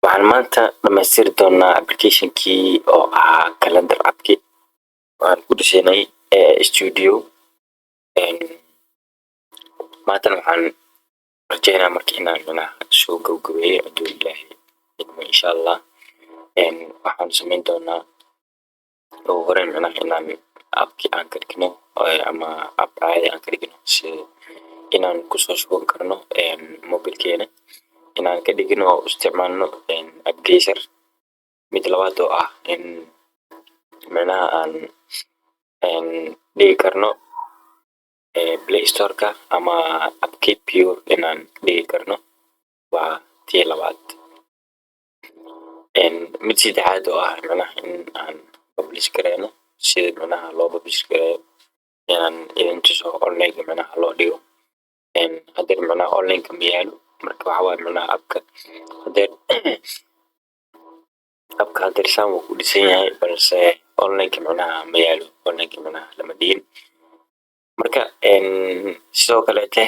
Waxaan maanta dhamaystiri doonaa applicationkii oo ahaa calendar appki waan ku dhisanay studio. Maantana waxaan rajeynaa marka inaan micnaha soo gabagabeeyo, hadduu Ilaahay idmo, insha Allah. Waxaan samayn doonaa ugu horeyn micnaha inaan appki aan ka dhigno ama app caadi aan ka dhigno, si inaan kusoo shuban karno mobilkeena, inaan ka dhigno oo isticmaalno AppGeyser. Mid labaad oo ah in micnaha aan dhigi karno Play Storeka ama APK Pure inaan dhigi karno, waa tii labaad. Mid saddexaad oo ah micnaha in aan publish gareyno, sida micnaha loo publish gareeyo inaan idin tuso, online micnaha loo dhigo. Hadeer micnaha online ma yaalo. Marka waxaa waaye micnaha appka hadeer, appka hadeer saan wuu ku dhisan yahay, balse online micnaha ma yaalo, online micnaha lama dhigin. Marka sidoo kaleete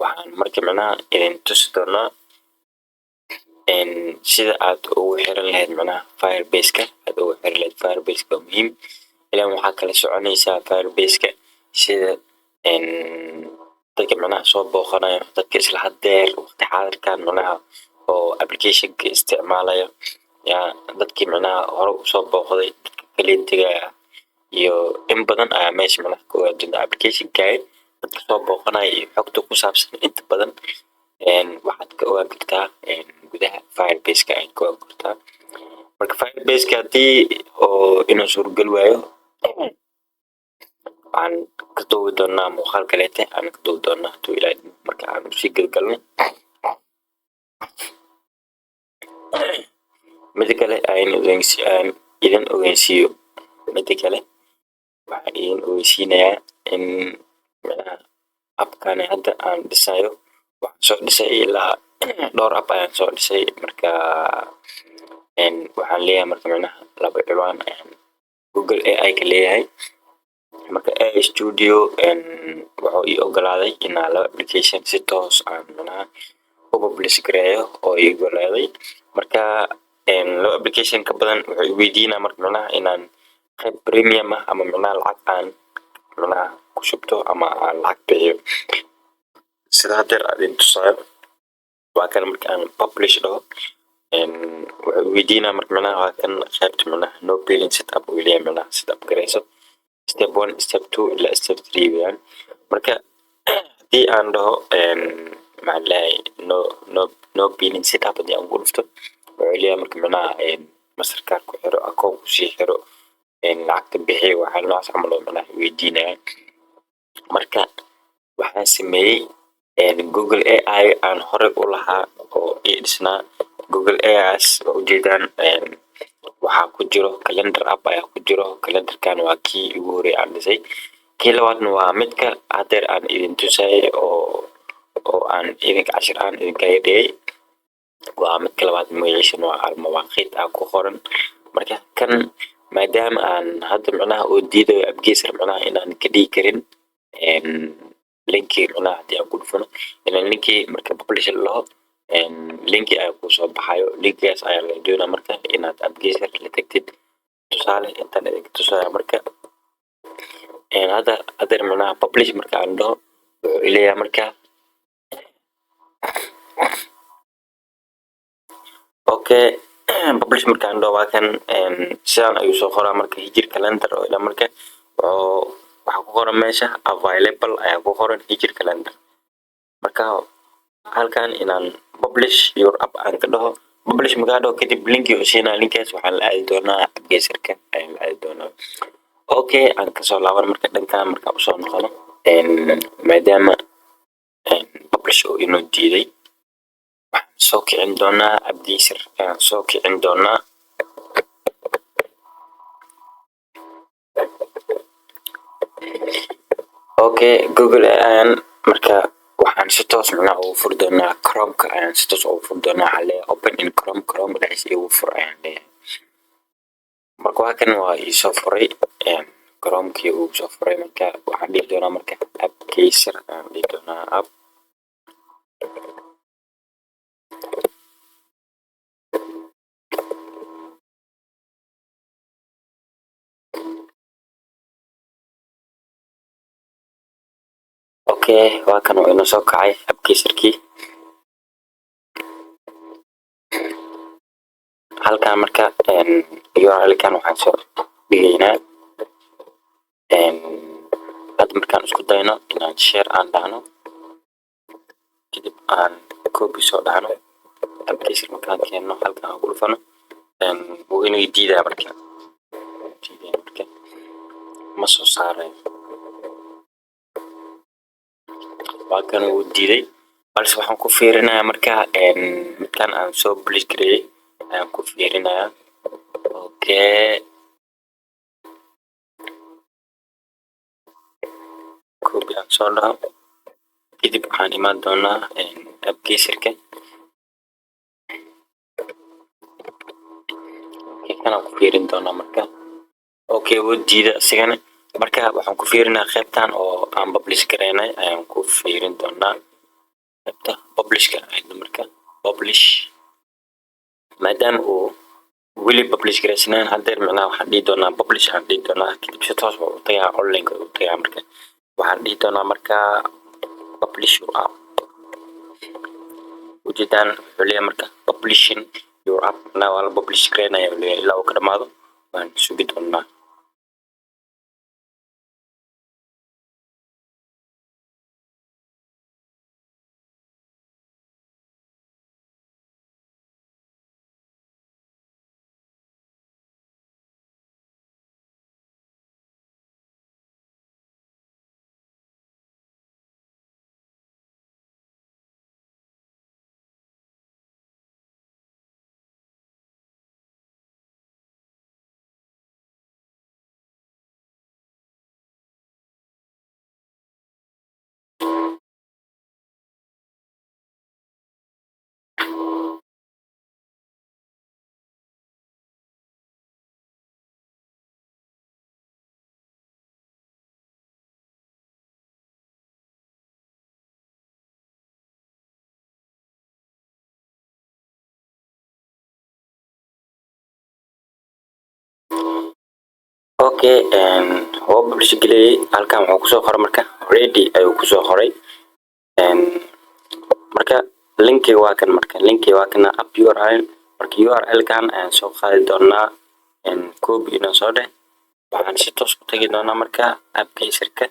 waxaan marka micnaha idin tusi doonaa sida aad ugu xiran lahayd micnaha Firebase-ka aad ugu xiran lahayd. Firebase-ka waa muhiim ilaan waxaa kala soconaysaa Firebase-ka sida dadka micnaha soo booqanayo, dadka isla hadeer waqti xaadirkan micnaha oo applicationka isticmaalayo, yaa dadkii micnaha hore usoo booqday, dadka clientiga ah iyo in badan ayaa meesha micnaha ka ogaan doontaa applicationkaaga dadka soo booqanaya iyo xogta ku saabsan. Inta badan waxaad ka ogaan kartaa gudaha Firebase-ka ayaad ka ogaan kartaa. Marka Firebase-ka haddii oo inuu suuragal waayo, waxaan ka duubi doonaa muuqaal kaleete aan ka duubi doonaa, hadduu Ilaahay idmo, marka aan usii galgalno. Mida kale aan idin ogeysiiyo, mida kale waxaan idin ogeysiinayaa in micnaha appkani hadda aan dhisayo, waxaan soo dhisay ilaa dhowr app ayaan soo dhisay. Marka waxaan leeyahay marka micnaha laba ciwaan ayaan Google AI ka leeyahay. Marka AI Studio wuxuu ii ogolaaday inaan laba application si toos aan micnaha u publish gareeyo oo ii ogolaaday. Marka laba application ka badan wuxuu i weydiinaa marka micnaha inaan qayb premium ah ama micnaha lacag aan micnaha ku shubto ama aan lacag bixiyo, sida hadeer aan idin tusaayo. Waa kan, marka aan publish dhaho, wuxuu weydiinaa marka micnaha, waa kan qaybta micnaha "no billing setup" uu leeyahay, micnaha setup gareyso step one, step two ilaa step three weeyaan. Marka haddii aan dhaho, maxaa leeyahay, no billing setup haddii aan ku dhufto, wuxuu leeyahay marka micnaha Mastercard ku xiro, akoon kusii xiro, lacagta bixi, waxaa noocaas camal oo micnaha weydiinaya. Marka waxaan sameeyey Google AI aan horey u lahaa oo ii dhisnaa. Google AI waa ujeedaan, waxaa ku jiro calendar app ayaa ku jiro. Calendarkan waa kii ugu horreeyay aan dhisay. Kii labaadna waa midka hadeer aan idin tusayay oo aan idinka cashir aan idinkaga dhigay, waa midka labaad. Magaciisana waa Almawaaqiit aa ku qoran. Marka kan maadaama aan hadda micnaha oo diidayo AppGeyser micnaha inaan ka dhigi karin linki, micnaha haddii aan ku dhufano ilan linki, marka publish la dhaho, linki ayaa kusoo baxayo. Linkigaas ayaa laga doonaa marka inaad AppGeyser la tagtid. Tusaale intaan idinka tusaya. Marka hadda hadeer micnaha publish marka aan dhaho, wuxuu leeyahay marka okay. Publish markaan dhaho, waa kan, sidaan ayuu soo qoraa. Marka Hijir Calendar oo ila marka oo waxaa ku qoran meesha "available" ayaa ku qoran, Hijir Calendar. Marka halkan inaan "publish your app" aan ka dhaho, publish markaan dhaho kadib, linki u siinaa. Linkaas waxaan la aadi doonaa AppGeyserka ayaan la aadi doonaa. Okay, aan kasoo laaban. Marka dhankan markaan usoo noqono, maadaama publish oo inoo diiday, waxaan soo kicin doonaa AppGeyser ayaan soo kicin doonaa. Okay, Google ayaan marka waxaan si toos micnaha ugu furi doonaa, Chromeka ayaan si toos ugu furi doonaa. Waxaan leeyahay "open in Chrome", Chrome dhexdiisa igu fur ayaan leeyahay. Marka waa kan, waa iisoo furay, Chromekii uu soo furay. Marka waxaan dhihi doonaa marka AppGeyser ayaan dhihi doonaa, app Okay, waa kan, oo inoo soo kacay AppGeyserkii. Halkan marka URL-kan waxaan soo dhigaynaa. Hadda markaan isku dayno inaan share aan dhahno, kadib aan copy soo dhahno, AppGeyser markaan keenno, halkan aan ku dhufano, wuu inaga diidaya. Marka diidaya, marka ma soo saarayo. Waa kan, wuu diiday, balse waxaan ku fiirinayaa marka midkan aan soo publish gareeyey ayaan ku fiirinayaa. Okay, copy aan soo dhaho, kadib waxaan imaan doonaa AppGeyserka. Okay, kanaan ku fiirin doonaa marka. Okay, wuu diiday isigana. Marka waxaan ku fiirinaa qaybtan oo aan publish gareynay ayaan ku fiirin doonaa, qaybta publishka ahayd. Marka publish, maadaama uu weli publish garaysnayn haddeer, micnaha waxaan dhihi doonaa publish aan dhihi doonaa, kadib si toos baa u tagaa online u tagaa. Marka waxaan dhihi doonaa marka "publish your app". Ujeedaan, wuxuu leeyahay marka "publishing your app". Micnaha waa la publish gareynaya uu leeyahay. Ilaa uu ka dhamaado waan sugi doonaa. Okay, waa publish gareeyey. Halkan wuxuu kusoo qoray marka "ready" ayuu kusoo qoray. Marka linkiga waa kan, marka linkiga waa kana, app URL. Marka URL kan ayaan soo qaadi doonaa. Copy inoo soo dheh. Waxaan si toos u tagi doonaa marka AppGeyserka.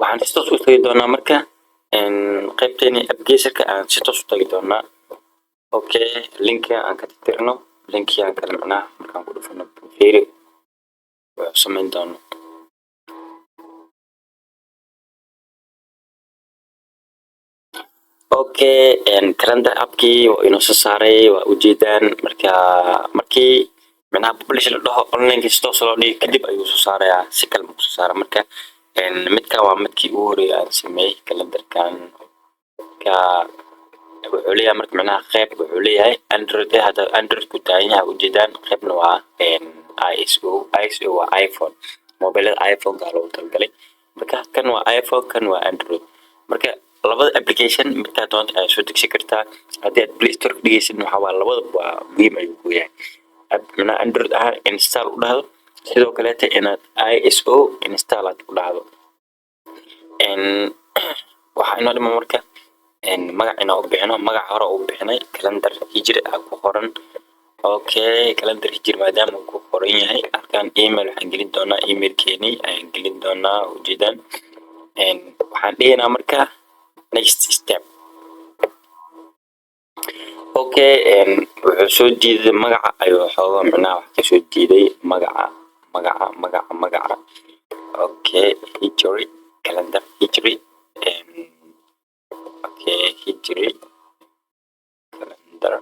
Waxaan si toos u tagi doonaa marka qaybteeni AppGeyserka ayaan si toos u tagi doonaa. Okay, linkiga aan ka tirtirno, linkigan kale macnaha markaan ku dhufano, fiiri wuxuu samayn doono. Okay, calendar appkii waa inoo soo saaray, waa ujeedaan. Marka markii micnaha publish la dhaho, online si toos loo dhigi kadib ayuu soo saarayaa, si kale ma kusoo saara. Marka midkan waa midkii ugu horeeyay aan sameeyey, calendarkan. Marka wuxuu leeyahay marka micnaha qeyb wuxuu leeyahay Android. Hadda Android ku taagan yahay, ujeedaan. Qeybna waa iOS. iOS waa iPhone, mobilada iPhone-ka loogu talagalay. Marka kan waa iPhone, kan waa Android. Marka labada application midkaa doonta ayaad soo degsan kartaa. Haddii aad Play Store ka dhigaysid, waxaa waa labadaba waa muhiim ayuu ku yahay. Micnaha Android ahaan install u dhahdo, sidoo kaleeta inaad iOS install aad ku dhahdo. Waxaa inoo dhiman marka magac inaan u bixino. Magac hore u bixinay, calendar hijri aa ku qoran. Okay, calendar hijri maadaama uu ku qoran yahay, halkan email waxaan gelin doonaa, emailkeeni ayaan gelin doonaa. Ujeedaan, waxaan dhihinaa marka next step. Okay, wuxuu soo jiiday magaca ayuu xoogaa micnaha wax kasoo jiiday magaca, magaca, magaca, magaca. Okay, hijri calendar, hijri. Okay, hijri calendar.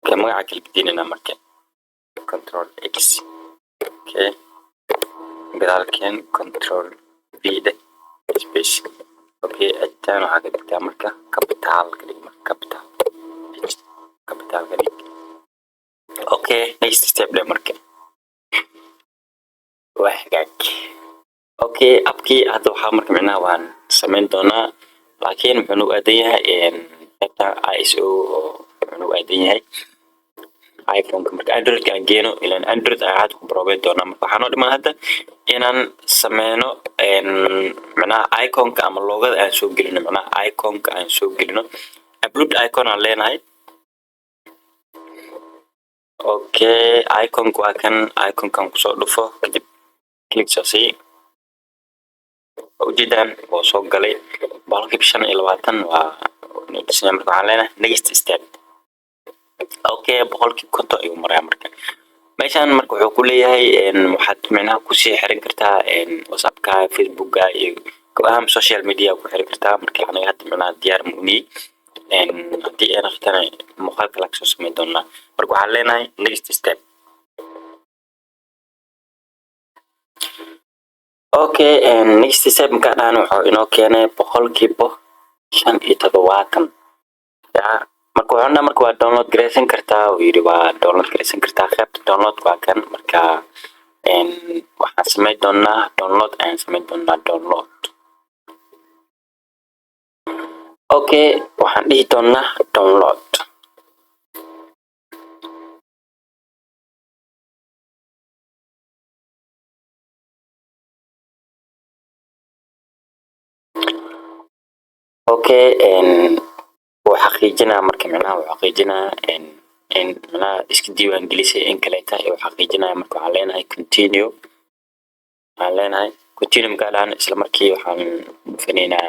Okay, magaca kala gedinayna marka. Control X. Okay, gadaalkeen Control V dheh, space. Okay, H-tan waxaa ka dhigtaa marka capital ka dhig. Marka capital, H capital ka dhig. Okay, next step dheh. Marka waa hagaag. Okay, appkii hadda waxaa marka micnaha waan samayn doonaa, laakiin muxuu nagu aadan yahay qaybta iOS oo muxuu Wuxuu u aadan yahay iPhone-ka. Marka Android-ka aan geeno, ilaan Android ayaa hadda ku baroobeyn doonaa. Marka waxaa noo dhiman hadda inaan sameyno macnaha iconka ama logo-da aan soo gelino, macnaha iconka aan soo gelino. Upload icon aan leenahay. Okay, iconka waa kan. Iconkan kusoo dhufo, kadib click soo sii. Waa ujeedaan, waa soo galay 25%. Waa inuu dhisnaa. Marka waxaan leenahay next step. Okay, 50% ayuu marayaa. Marka meeshaan marka wuxuu ku leeyahay waxaad micnaha kusii xiran kartaa WhatsAppka, Facebooka iyo aham social media ku xiri kartaa. Marka aniga hadda micnaha diyaar ma unihi. Haddii ay noqotana muuqaal kale kasoo sameyn doonaa. Marka waxaan leenahay next step. Okay, next step markaa dhahan, wuxuu inoo keenay 75%. Ya, marka wuxuu dhaha marka waa download garaysan kartaa, uu yidhi. Waa download garaysan kartaa. Qaybta download waa kan. Marka waxaan sameyn doonaa download ayaan sameyn doonaa, download. Okay, waxaan dhihi doonaa download. Okay, wuu xaqiijinaa. Marka micnaha wuu xaqiijinaa in micnaha iska diiwaan gelisay in kaleeta uu xaqiijinaya. Marka waxaan leenahay continue. Waxaan leenahay continue. Markaa dhahan, isla markii waxaan dhufanaynaa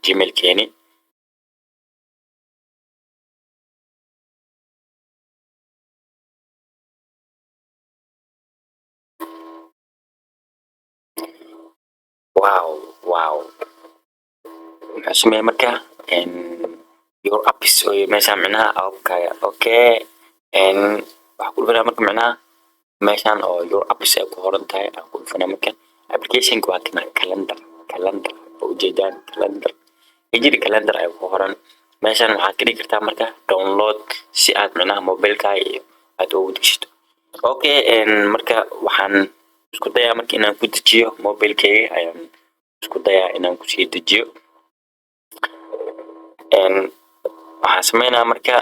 Gmailkeeni. Wow, muxuu sameeyey? Marka your apps oo meeshaan micnaha appkaaga. Okay, waxaan ku dhufanaa marka micnaha meeshaan oo your apps ay ku qoran tahay aan ku dhufanaa. Marka applicationka waa kana, calendar, calendar oo ujeedaan, calendar, Hijri Calendar ay ku qoran. Meeshaan waxaad ka dhigi kartaa marka download si aad micnaha mobilkaaga iyo aad ugu dejisato. Okay, marka waxaan isku dayaa marka inaan ku dejiyo mobilkayga, ayaan isku dayaa inaan kusii dejiyo. Waxaan sameynaa marka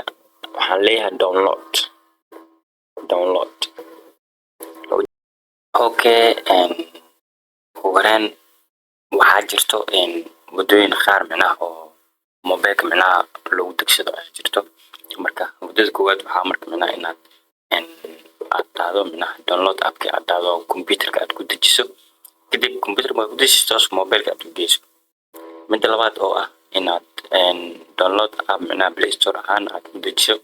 waxaan leeyahay download, download. Okay, ugu horeen waxaa jirto waddooyin qaar micnaha oo mobilka micnaha lagu degsado ayaa jirto. Marka waddada koowaad waxaa marka micnaha inaad aad dhahdo micnaha download appki aad dhahdo, computerka aad ku dejiso. Kadib computerka markaad ku dejiso, toos mobilka aad u geyso. Midda labaad oo ah inaad download app micnaha Play Store ahaan aad ku dejiso,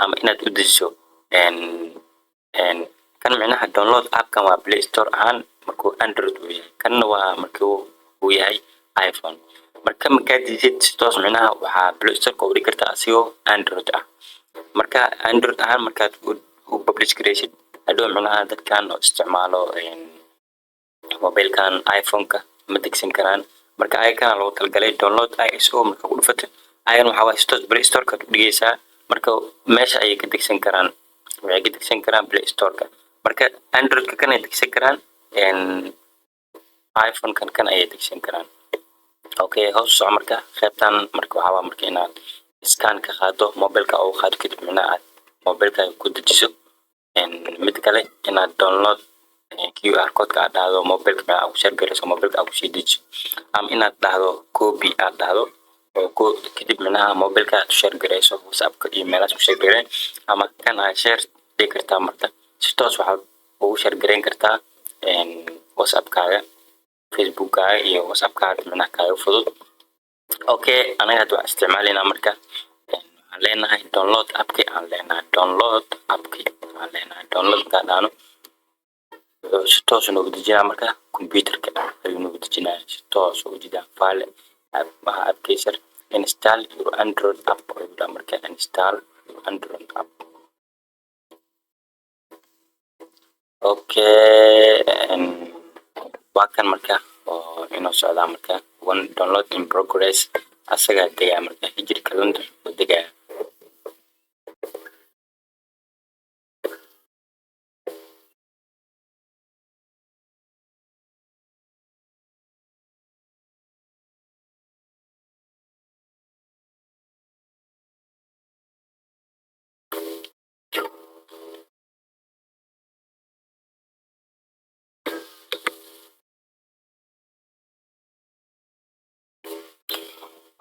ama inaad u dejiso kan micnaha download appkan waa Play Store ahaan markuu Android uu yahay, kanna waa markuu uu yahay iPhone. Marka markaad dejisid, si toos micnaha waxaa Play Store ka u dhigi kartaa asigoo Android ah. Marka Android ahaan markaad u publish gareysid, hadhow micnaha dadkan oo isticmaalo mobilkan iPhone-ka ma degsan karaan. Marka ayakana loogu talagalay download ISO. Marka ku dhufato, ayagana waxaa waaye si toos Play Store-ka u dhigaysaa. Marka meesha ayay ka degsan karaan, waxay ka degsan karaan Play Store-ka. Marka Android-ka kan ay degsan karaan, iPhone-kan kan ayay degsan karaan. Okay, hoos u soco. Marka qaybtan marka waxaa waa marka inaad scan ka qaado, mobilka uga qaado, kadib micnaha aad mobilkaaga ku dejiso. Mid kale inaad download QR code-ka aad dhahdo, mobilka micnaha aad ku share gareyso, mobilka aad kusii dejiso, ama inaad dhahdo copy aad dhahdo oo kadib micnaha mobilka aad u share gareyso, WhatsAppka iyo meelahaas ku share gareyn, ama kan aad share dhigi kartaa. Marka si toos waxaad ugu share gareyn kartaa WhatsAppkaaga, Facebookkaaga iyo WhatsAppkaaga, micnaha kaaga fudud. Okay, anaga hadda waxaan isticmaalaynaa marka waxaan leenahay download appki aan leenahay, download appki aan leenahay. Download markaan dhahno, wuxuu si toos noogu dejinaa marka computerka ayuu noogu dejinaya si toos ugu dejinaa file waxa appkayser. Install your Android app ayuu dhaha. Marka install your Android app. Okay, waa kan marka oo inoo socdaa. Marka one download in progress, asagaa degaa. Marka Hijri Calendar oo degaa.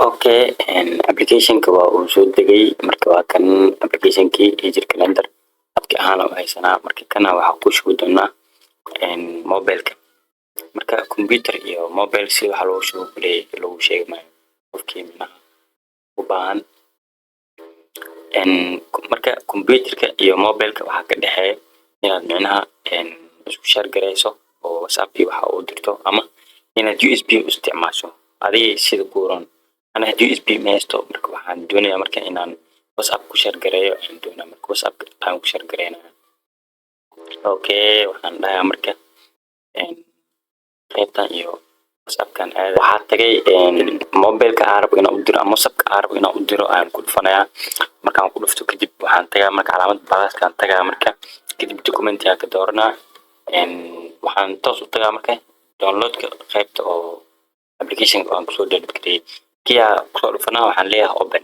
Okay, applicationka waa uu soo degay. Marka waa kan applicationkii Hijri Calendar, appki ahaan u haysanaa. Marka kana waxaa ku shubi doonaa mobileka. Marka computer iyo mobile si waxa loogu shubo kuley lagu sheegi maayo, qofkii micnaha u baahan. Marka computerka iyo mobileka waxaa ka dhexeeya inaad micnaha isku share gareyso oo WhatsApp iyo waxa uu dirto, ama inaad USB u isticmaasho adiga sida kuu roon. Ana hadii USB ma haysto. Marka waxaan doonayaa marka inaan WhatsApp ku share gareeyo ayaan doonaa. Marka WhatsApp ayaan ku share gareynaya. Okay, waxaan dhahayaa marka qaybtan iyo WhatsAppkan aada. Waxaa tagay mobileka aan rabo inaan u diro ama WhatsAppka aan rabo inaan u diro ayaan ku dhufanayaa. Markaan ku dhufto kadib, waxaan tagaa marka calaamad pluskaan tagaa. Marka kadib documenti aan ka dooranaa. Waxaan toos u tagaa marka downloadka, qaybta oo applicationka aan kusoo download gareeyay kiyaa kusoo dhufanaa. Waxaan leeyahay open.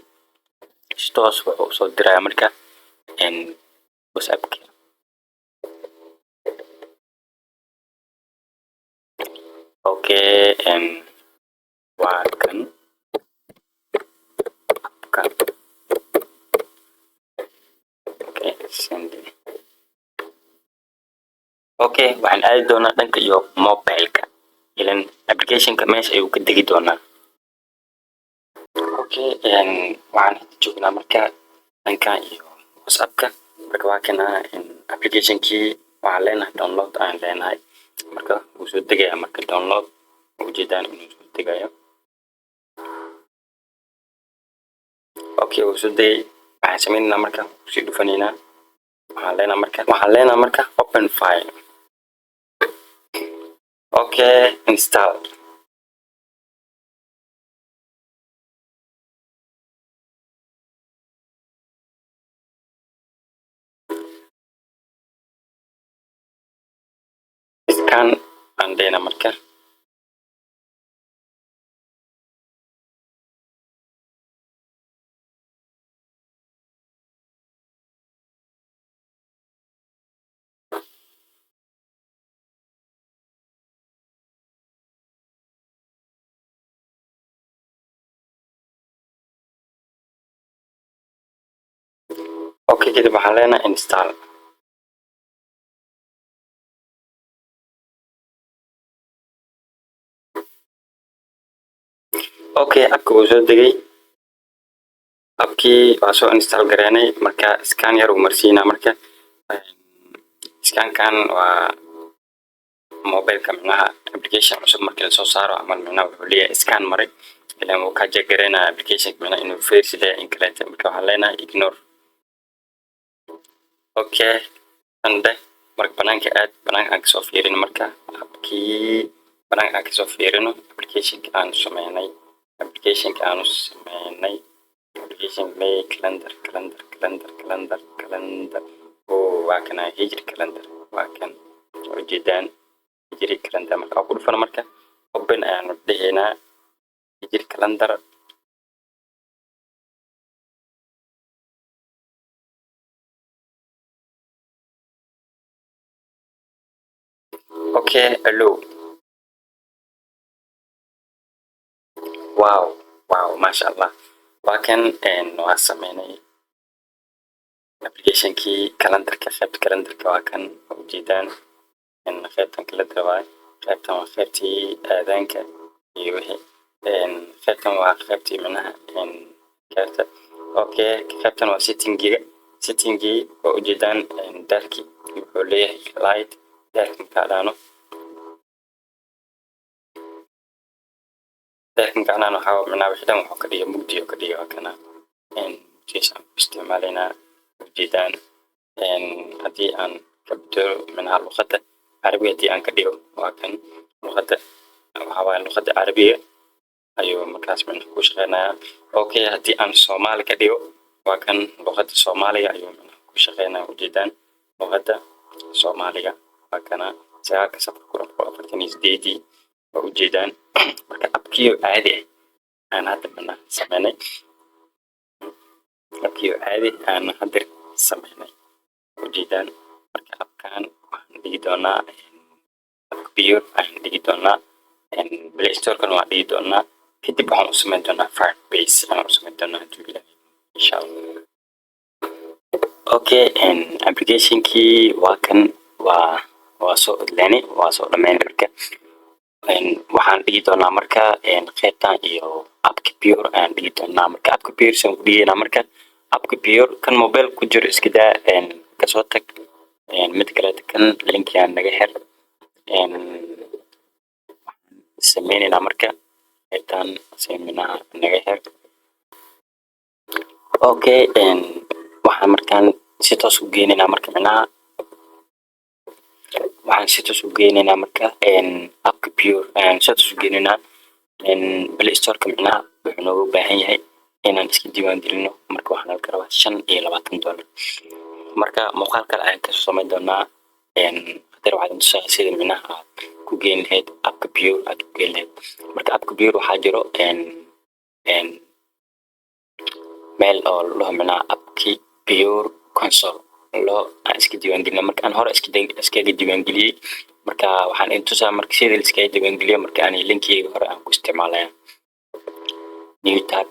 Si toos wuxuu usoo dirayaa marka WhatsAppka. Okay, waa kan appka. Okay, send. Okay, waxaan aadi doonaa dhanka iyo mobileka, ilan applicationka meesha ayuu ka degi doonaa. Okay, waxaan hadda joognaa marka dhanka iyo WhatsAppka. Marka waa kana applicationkii. Waxaan leenahay download ayaan leenahay. Marka wuu soo degayaa. Marka download, ujeedaan inuu soo degayo. Okay, wuu soo degay. Waxaan sameynaynaa marka kusii dhufanaynaa. Waxaan leenahay marka open file. Okay, install. Scan aan leenahay marka. Okay, kadib waxaan leenahay install. Okay, appka wuu soo degay. Appkii waa soo install gareynay. Marka scan yar uu marsiinaa. Marka scankan waa mobileka micnaha application cusub markii lasoo saaro ama micnaha wuxuu leeyahay scan maray, ilan wuu kaa check gareynaya application micnaha inuu virus leeyahay in kaleete. Marka waxaan leenahay ignore. Okay, ande marka banaanka aad, banaanka aan kasoo fiirino. Marka appkii banaanka aan kasoo fiirino, applicationka aanu sameynay, application may calendar, calendar, calendar, calendar, calendar. Oh, waa kana Hijri Calendar, waa kan ujeedaan Hijri Calendar. Marka aan ku dhufano, marka open ayaanu dhihaynaa Hijri Calendar. Okay, allow. Wow, maasha Allah, waa kan. Waa sameynay applicationkii calendarka. Qaybta calendarka waa kan, ujeedaan. Qaybtan calendar waay, qaybtan waa qaybtii aadaanka iyo wixii. Qaybtan waa qaybtii micnaha kaarta. Okay, qaybtan waa settingiga. Settingii waa ujeedaan. Darki wuxuu leeyahay light dark. Markaa dhaano dark, markaa dhaano, waxaa micnaha wixii dhan wuxuu ka dhigay mugdi oo ka dhigay. Waa kana mugdigaas aan ku isticmaalaynaa, ujeedaan. Haddii aan ka bedelo micnaha luqadda Carabiga, haddii aan ka dhigo, waa kan luqadda. Waxaa waaye luqadda Carabiga ayuu markaas micnaha ku shaqeynayaa. Okay, haddii aan Soomaali ka dhigo, waa kan luqadda Soomaaliga ayuu micnaha ku shaqeynaya, ujeedaan. Luqadda Soomaaliga waa kana, 9-ka Safar 1448-dii, waa ujeedaan. Marka appkiyo caadi ah aan hadda micnaha sameynay, appkiyo caadi aan hadda sameynay, ujeedaan. Marka appkan waxaan dhigi doonaa appka pure ayaan dhigi doonaa, Play Store-kan waan dhigi doonaa. Kadib waxaan u samayn doonaa Firebase ayaan u samayn doonaa, hadduu Ilaahay, insha Allah. Okay, applicationkii waa kan, waa soo idleynay, waa soo dhameynay. Marka waxaan dhigi doonaa marka qaybtan iyo appka pure ayaan dhigi doonaa. Marka appka pure saan ku dhigaynaa. Marka appka pure kan mobile ku jiro iska daa, kasoo tag. Mid kaleeto, kan linkigan naga xir. Sameyneynaa marka qaybtan seminaha naga xir. Okay, waxaan markaan si toos u geyneynaa marka micnaha, waxaan si toos u geyneynaa marka appka pure ayaan si toos u geyneynaa Play Storeka. Micnaha wuxuu nooga baahan yahay inaan iska diiwaan gelino. Marka waxaan laga rabaa $25. Marka muuqaal kale ayaan kasoo samayn doonaa. Hadeer waxaan tusaa sida micnaha aad ku geyn lahayd appka pure, aad ku geyn lahayd. Marka appka pure waxaa jiro meel oo la dhaho micnaha appki pure console loo aan iska diiwaan gelina. Marka aan hore iskaga diiwaan geliyey. Marka waxaan idin tusaa marka sida la iskaga diiwaan geliyo. Marka ani linkiyga hore aan ku isticmaalaya new tab.